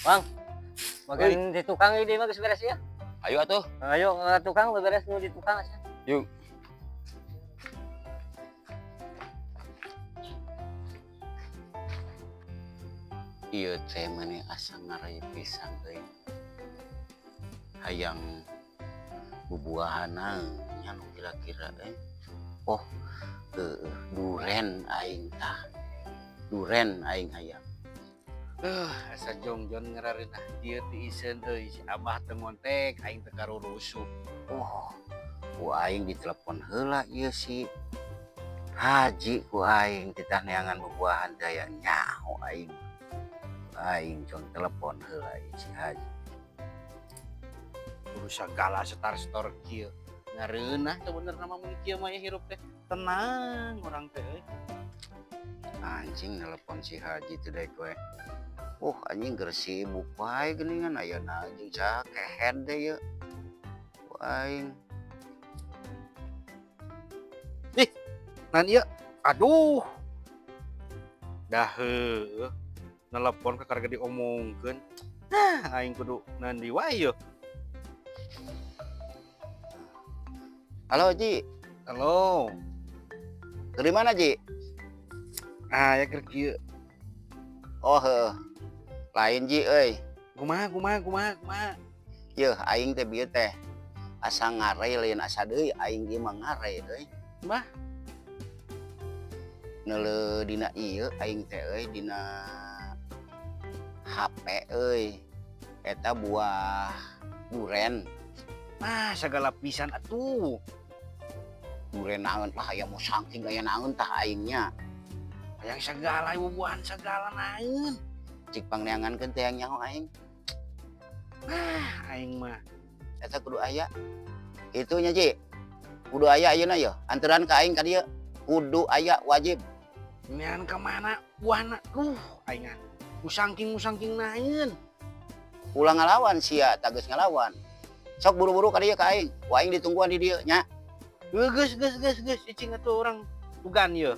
Bang, bagian di tukang ini mah geus beres ya. Ayo atuh. Ayo ke tukang beres nu di tukang asa. Yuk. Ieu teh maneh asa ngarai pisan euy. Hayang bubuahan nya nu kira-kira euy. Oh, heueuh duren aing tah. Duren aing hayang. Asa jongjon ngarareunah kieu tiiseun euy, si Abah teu ngontek aing teu karurusuh. Oh, ku aing ditelepon heula ieu si Haji, ku aing titah neangan bubuahan teh aya nyaho aing. Aing cong telepon heula ieu si Haji. Kudu sagala setar-setor kieu. Ngareunah sebenarna mah mun kieu mah hirup teh tenang urang teh euy. Anjing telepon si Haji teh daek we. Oh anjing keur sibuk wae geuningan ayeuna jeung saha kehed teh ieu. Ku aing. Ih, naon ieu? Aduh. Dah heueuh. Nelepon kakara diomongkeun. Nah, aing kudu naon deui wae yeuh. Halo Ji. Halo. Keur di mana Ji? Ah, ya keur kieu. Oh heueuh. Lain Ji euy. Kumaha kumaha kumaha kumaha? Yeuh aing teh bieu teh asa ngare lain asa deui aing ieu mah ngare euy. Mah? Neuleuh dina ieu aing teh euy dina HP euy. Eta buah duren. Ah, sagala pisan atuh. Duren naon lah aya musangking aya naon tah aingnya. Hayang sagala bubuahan sagala naon. Cik pangneangankeun teh yang nyaho aing. Ah, aing mah. Eta kudu aya. Kitu nya Ji. Kudu aya ayeuna yeuh. Anteran ka aing ka dieu. Kudu aya wajib. Neangan ka mana buahna? Duh, aing ah. Musangking-musangking naon. Ulah ngalawan sia, tah geus ngalawan. Sok buru-buru ka dieu ka aing. Ku aing ditungguan di dieu nya. Geus geus geus geus cicing atuh urang ugan ieu.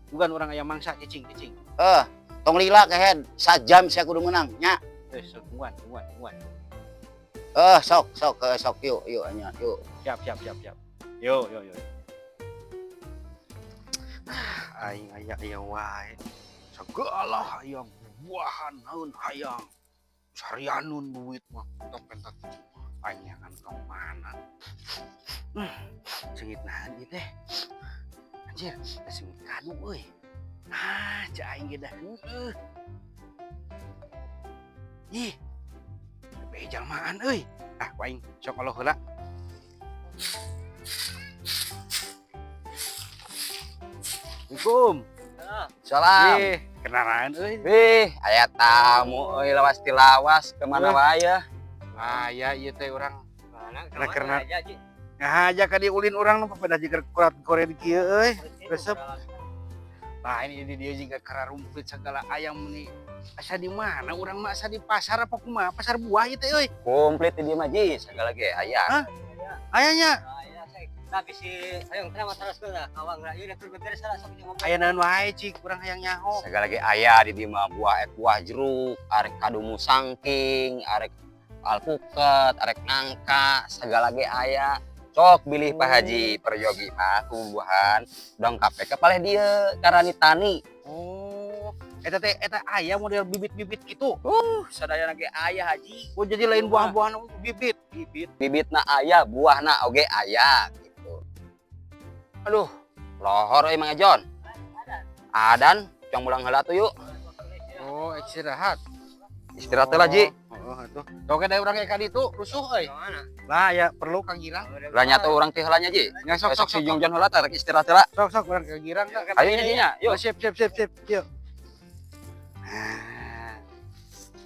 Ugan urang aya mangsa cicing cicing. Eh, tong lila kehed, sajam sia kudu meunang nya. Geus sok tungguan tungguan tungguan. Eh, sok sok sok yuk yuk nya yuk. Siap siap siap siap. Yo yo yo. Ah, aing aya aya wae. Sagala hayang buahan naon hayang. Sarianun duit mah tok pentak. Aing neangan ka mana? Seungit naon ieu teh? Anjir, seungit kadu euy. Ah, cek aing ge dah heueuh. Ih. Be jalmaan euy. Ah, ku aing sok aloh heula. Assalamualaikum. Salam. Ih, kenalan euy. Ih, aya tamu euy lawas ti lawas kemana wae ya? Aya ieu teh urang. Mana? Karena aja Ji. Nah, aja ka diulin urang nu papedah jiga kurat koren kieu euy. Resep. Nah, ini jadi dia jiga kararumpit segala ayam nih. Asa di mana urang mah asa di pasar apa kumaha? Pasar buah ieu teh euy. Komplit di dieu mah Ji, segala ge aya. Hah? Ayanya. Aya saya. Tapi si hayang teh mah terus lah. Kawang lah ieu keur beberes lah sok jeung ngobrol. Aya naon wae cik urang hayang nyaho. Segala ge aya di dieu mah buah ek buah jeruk, arek kadu musangking, arek alpukat, arek nangka, segala ge aya. Sok bilih Pak Haji peryogi mah bubuhan dong KPK paleh dieu karani tani. Oh, eta teh eta aya model bibit-bibit gitu. Sadayana ge aya Haji. Oh, jadi lain buah-buahan bibit, bibit. Bibitna aya, buahna oge aya gitu. Aduh, lohor euy Mang Ejon. Adan, cong mulang heula tuh yuk. Oh, istirahat. Istirahat heula Ji. Oh, atuh. Oke deh urang ka ditu rusuh euy. Lah ya perlu Kang Girang. Lah nya tuh urang teh heula nya Ji. Nya sok Sok sok si sok. Jongjon heula teh rek istirahat heula. Sok sok urang ka Girang. Ayo nya Ji nya, yuk. Yuk, siap siap siap siap. Yuk. Nah,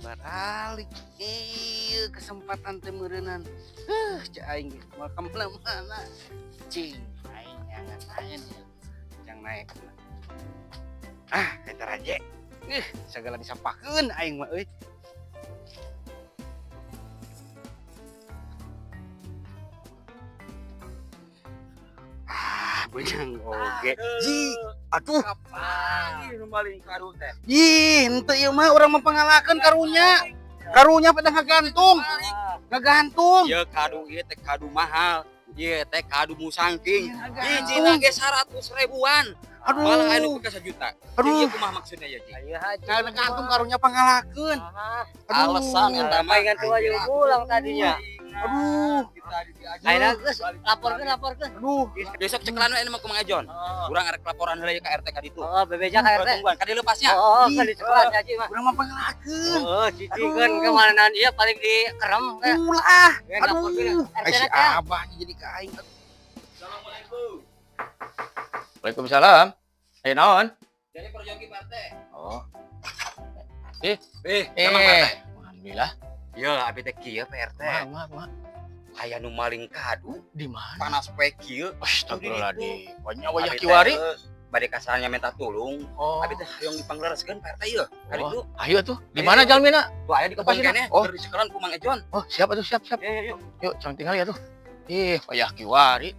baralik ieu kesempatan teh meureunnan. Cek aing ge moal ka mana-mana. Cing, aing nyangan aing yang naik. Ah, eta raje. Segala disampakeun aing mah euy. Ah, Beunang oge. Ji, atuh. Kapan nu maling kadu teh? Ih, henteu ieu mah urang mah pangalakeun karunya. Karunya pada ngagantung. Ngagantung. Ieu kadu ieu teh kadu mahal. Ieu teh kadu musangking. Ngagantung. Hijina ge 100 ribuan. Aduh. Malah anu ka 1 juta. Aduh. Ieu kumaha maksudnya ya, Ji? Ayo haji. Ngagantung karunya pangalakeun. Aduh. Alasan eta mah. Palingan tua jeung pulang tadinya. Aduh. Ayeuna geus laporkeun laporkeun. Aduh. Besok cekelan we mah ku Mang Ejon. Oh, Urang arek laporan heula ka RT ka ditu. oh bebeja ka RT. Tungguan ka dileupasnya. Oh, kan dicekelan haji mah. Urang mah pangalakeun. Oh, cicingkeun kemana ieu paling dikerem teh. Ulah. Aduh. Aduh. Ai si Abah jadi ka aing. Waalaikumsalam. Eh naon? Jadi perjogi Pak RT. Oh. Eh, emang Pak RT. Alhamdulillah. Ya, abi teh kieu Pak RT. Kumaha kumaha kumaha? Aya nu maling kadu Di mana? panas poe kieu. Astagfirullahaladzim. Banyak wayah Abi teh, kiwari. Bade kasarnya minta tulung. Oh. Abi teh hoyong dipanglereskeun Pak RT ieu. Kali Oh. itu Ayo tuh. Di mana jalmina? tuh aya di kebun Lepasin, keneh. oh. Keur dicekelan ku Mang Ejon. Oh, siap atuh, siap, siap. Yuk, yuk, yuk. Yuk, cang tinggal ya tuh. Ih, wayah kiwari.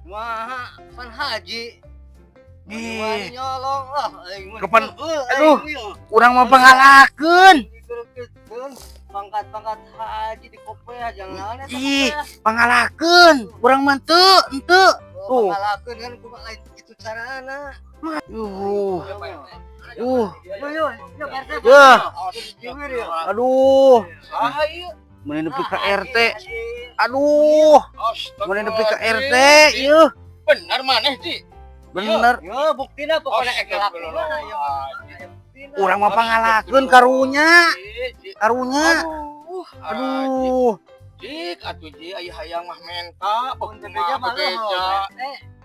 Wah, pan haji. Ih. Nyolong lah. Aing mah. Kapan- Heuh, aduh. aing mah. Urang mah pangalakeun. Digerekeun pangkat-pangkat haji di kopea jangan eta Ih. kopea. Pangalakeun. Urang mah teu, henteu. Oh, pangalakeun kan kumaha lain kitu carana. Yo yo, yo RT. Ya. Jiwir yo. Aduh. Saha ieu? Mun nepi ka RT. Aduh, mun nepi ka RT ieu. Bener maneh, Ji. Bener. Yo buktina pokoknya ek lakuan yo. Urang mah pangalakeun karunya. Ji. Karunya. Aduh. Aduh. Jik, atuh Ji, aya hayang mah menta, Bebeja mah bebeja.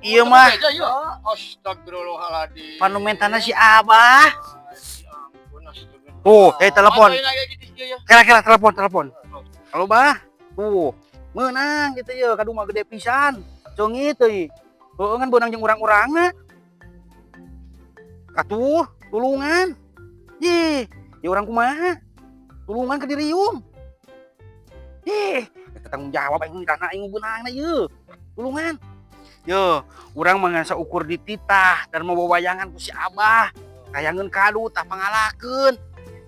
Ieu mah Bebeja ieu. Astagfirullahaladzim. panumentana si Abah. Ya ampun, astagfirullah. Tuh, telepon. Atuh, ini aya di dieu ya. Kira-kira telepon, telepon. Halo, Bah. Tuh, meunang gitu ya, kadu mah gede pisan. Congit euy. Heueuh ngan beunang jeung urang-urangna. Atuh, tulungan. Ih, ya urang kumaha? Tulungan ke dirium. Ih, eta tanggung jawab aing tanah aing beunangna ieu. Tulungan. Yo, urang mah ngan ukur dititah dan mau wayangan ku si Abah. Kayangeun kadu tah pangalakeun.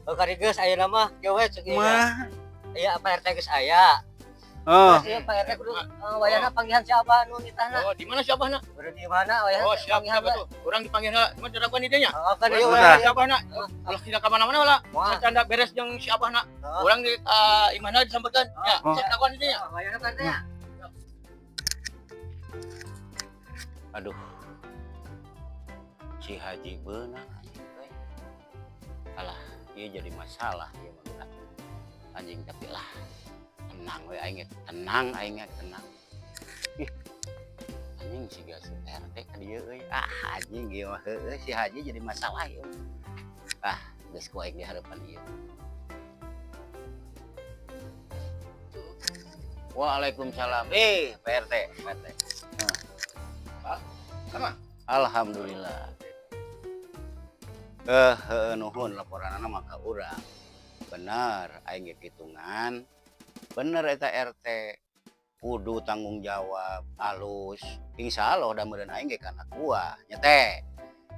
Oh, kari geus ayeuna mah kieu we cek ieu. Mah. Iya, Pak RT geus aya. Oh, Terus ieu Pak RT kudu wayahna panggihan si Abah nu nitahna. Oh, di mana si Abahna? Kudu di mana wayahna? Oh, siap, panggihan siap atuh. Urang dipanggil heula. Cuma diraguan di dinya. Oh, kan ieu Urang Udah. we. si Abahna. Ulah tidak ka mana-mana lah. Wah. Canda beres jeung si Abahna. Oh. Urang di imahna disampeurkeun. Ya, Oh. siap daguan di dinya. Wayahna Pak RT ya. Aduh. Si Haji beunang anjing euy. Alah, ieu jadi masalah ieu mah. Anjing tapi lah tenang we aing ge, tenang aing ge, tenang. Ih. Anjing siga si RT ka dieu euy. Ah, anjing ieu mah heueuh si Haji jadi masalah ieu. Ah, geus ku aing di harapan ieu. Waalaikumsalam. Eh, Pak RT, Pak RT. Pak, sama? Alhamdulillah. Heueuh nuhun laporanana mah ka urang. Bener, aing ge kitungan. Bener eta RT. Kudu tanggung jawab alus. Insyaallah da meureun aing ge kana kuah nya teh.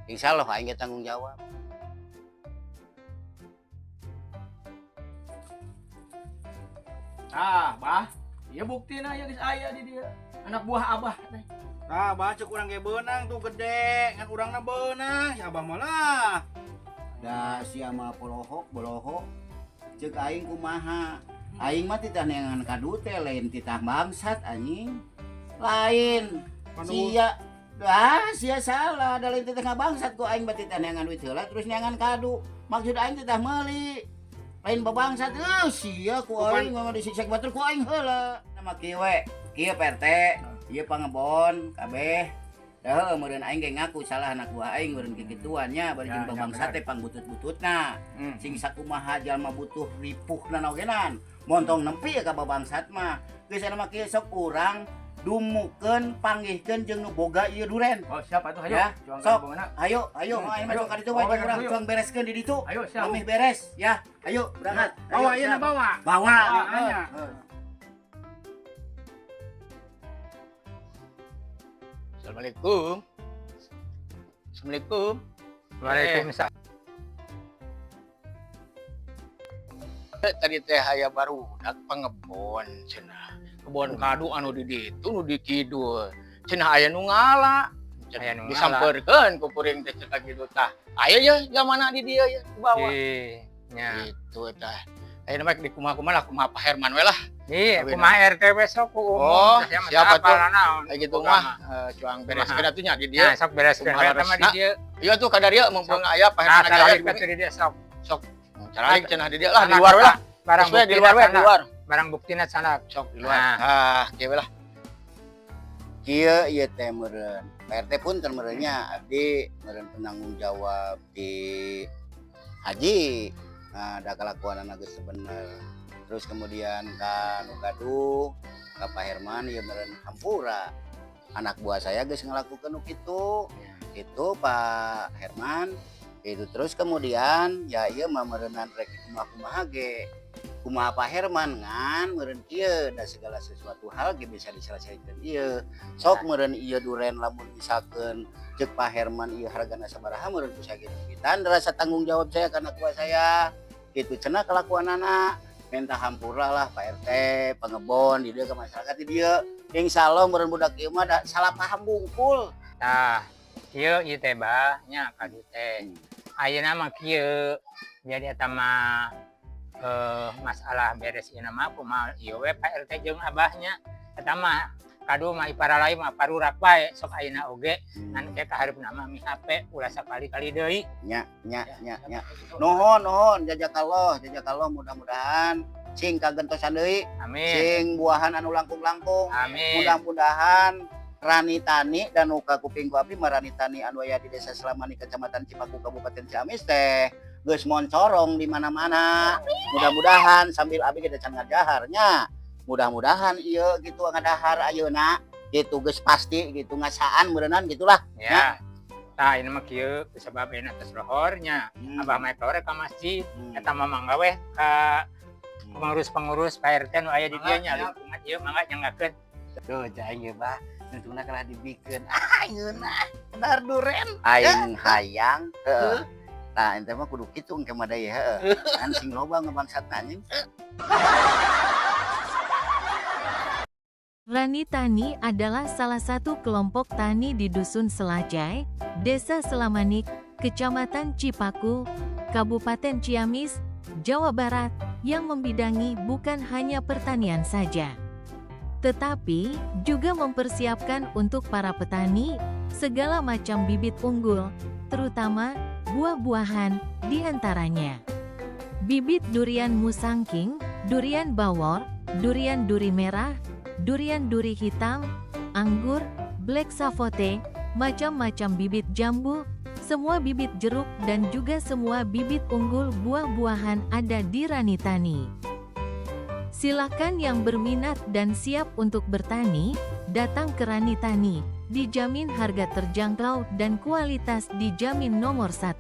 Insyaallah aing ge tanggung jawab. Ah, Bah. Ieu buktina ya geus aya di dieu. Anak buah Abah teh. Nah, bah cek urang ge beunang tuh gede, ngan urangna beunang, si Abah malah. Da sia mah polohok bolohok. Ceuk aing kumaha? Aing mah titah neangan kadu teh lain titah bangsat anjing. Lain. Sia ah sia salah da lain titah ngabangsat ku aing mah titah neangan duit heula terus neangan kadu. Maksud aing titah meuli. Lain babangsat euy sia ku aing mah disiksa batur ku aing heula. Nama kieu we, kieu Pak RT, ieu pangebon kabeh. Dah heueuh meureun aing ge ngaku salah anak buah aing meureun kikituan nya bari jeung Ya, ya, babangsat bener. teh pangbutut-bututna. Hmm. Sing sakumaha jalma butuh ripuhna ogenan. Montong nempi ya ka babangsat mah. Geus aya mah kieu sok urang dumukeun panggihkeun jeung nu boga ieu duren. Oh, siap atuh ayo. Ya, Cuang sok. ka mana? Ayo, ayo, ayo Ayo. mah ka ditu wae Oh, jeung urang ayo. cuang bereskeun di ditu. Ayo, siap. Ameh beres ya. Ayo berangkat. Ayo, Bawa ieu siap. bawa. Bawa. Nanya. Heeh. Assalamualaikum. Assalamualaikum. Waalaikumsalam. Tadi teh aya barudak pangebon cenah. Kebon kadu anu di ditu nu di kidul. Cenah aya nu ngala. Aya nu ngala. Disampeurkeun ku kuring teh cenah kitu tah. Aya ya zamana di dieu ya di bawah. Ih, nya. Gitu tah. Ayeuna mah di kumaha-kumaha lah, kumaha Pak Herman we lah. Iya, Kawin. kumaha RT we sok ku umum. Oh, Sia mah siapa teu tuh? apal naon. Kayak gitu Boga mah cuang bereskeun atuh nya di dieu. Nah, sok bereskeun Kumaha we eta mah di leresna. dieu. Iya tuh kadarieu mumpung aya Pak Nah, Herman aja taralik di bumi. atuh di dieu sok. Caralik cenah di dieu lah di luar we lah. Barang Geus we, di buktina luar we, di sana. luar. Barang buktina sana. Sok di luar. Nah. Ah, kieu we lah. Kieu ieu teh meureun. Pak RT pun teu meureun nya abdi meureun penanggung jawab di haji. Nah, da kalakuanana geus teu bener. Terus kemudian ka nu gaduh ka Pak Herman ieu meureun hampura. Anak buah saya geus ngalakukeun nu kitu. Itu Pak Herman. Itu terus kemudian ya ieu mah meureunnan rek kumaha-kumaha ge. Kumaha Pak Herman ngan meureun kieu da segala sesuatu hal ge bisa diselesaikan ieu. Sok meureun ieu duren lamun misalkeun ceuk Pak Herman ieu hargana sabaraha meureun ku saya ge duitan rasa tanggung jawab saya karena buah saya. Gitu cenah kelakuanana minta hampura lah Pak RT, pengebon di dieu ke masyarakat di dieu. Insyaallah meureun budak ieu mah da salah paham bungkul. Tah, kieu ieu teh bah nya kadu teh. Ayeuna mah kieu. Jadi eta mah masalah beres ieu mah kumaha ieu we Pak RT jeung abahnya. Eta mah kadu mah ipara lain mah parurak bae sok ayeuna oge ngan ke kahareupna mah mihape ulah sakali-kali deui. Nya nya nya nya. Nuhun nuhun jazakallah jazakallah mudah-mudahan sing kagentosan deui, Amin. sing buahan anu langkung-langkung. Amin. Mudah-mudahan Rani Tani dan uka kuping ku abdi mah Rani Tani anu aya di Desa Selamani Kecamatan Cipaku Kabupaten Ciamis teh geus moncorong di mana-mana. Mudah-mudahan sambil abdi kita can ngadahar nya. Mudah-mudahan ieu gitu ngadahar ayeuna gitu geus pasti gitu ngasaan meureunnan gitulah. Ya. Tah ini mah kieu sebab ayeuna tos lohornya. Abah mah tore ka masjid. Eta mah mangga weh ka pengurus-pengurus Pak RT nu aya di dieu nya lingkungan ieu mangga nyanggakeun. Tuh, cai aing ge bah. Untungna kalah dibikeun. Ah, ngeunah. Dar duren. Aing hayang heeh. Tah ente mah kudu kitu engke mah deui heeh. Kan sing loba ngebangsatna anjing. Rani Tani adalah salah satu kelompok tani di Dusun Selacai, Desa Selamanik, Kecamatan Cipaku, Kabupaten Ciamis, Jawa Barat, yang membidangi bukan hanya pertanian saja, tetapi juga mempersiapkan untuk para petani segala macam bibit unggul, terutama buah-buahan, di antaranya bibit durian musangking, durian bawor, durian duri merah, durian duri hitam, anggur, black sapote, macam-macam bibit jambu, semua bibit jeruk dan juga semua bibit unggul buah-buahan ada di Rani Tani. Silakan yang berminat dan siap untuk bertani, datang ke Rani Tani, dijamin harga terjangkau dan kualitas dijamin nomor 1.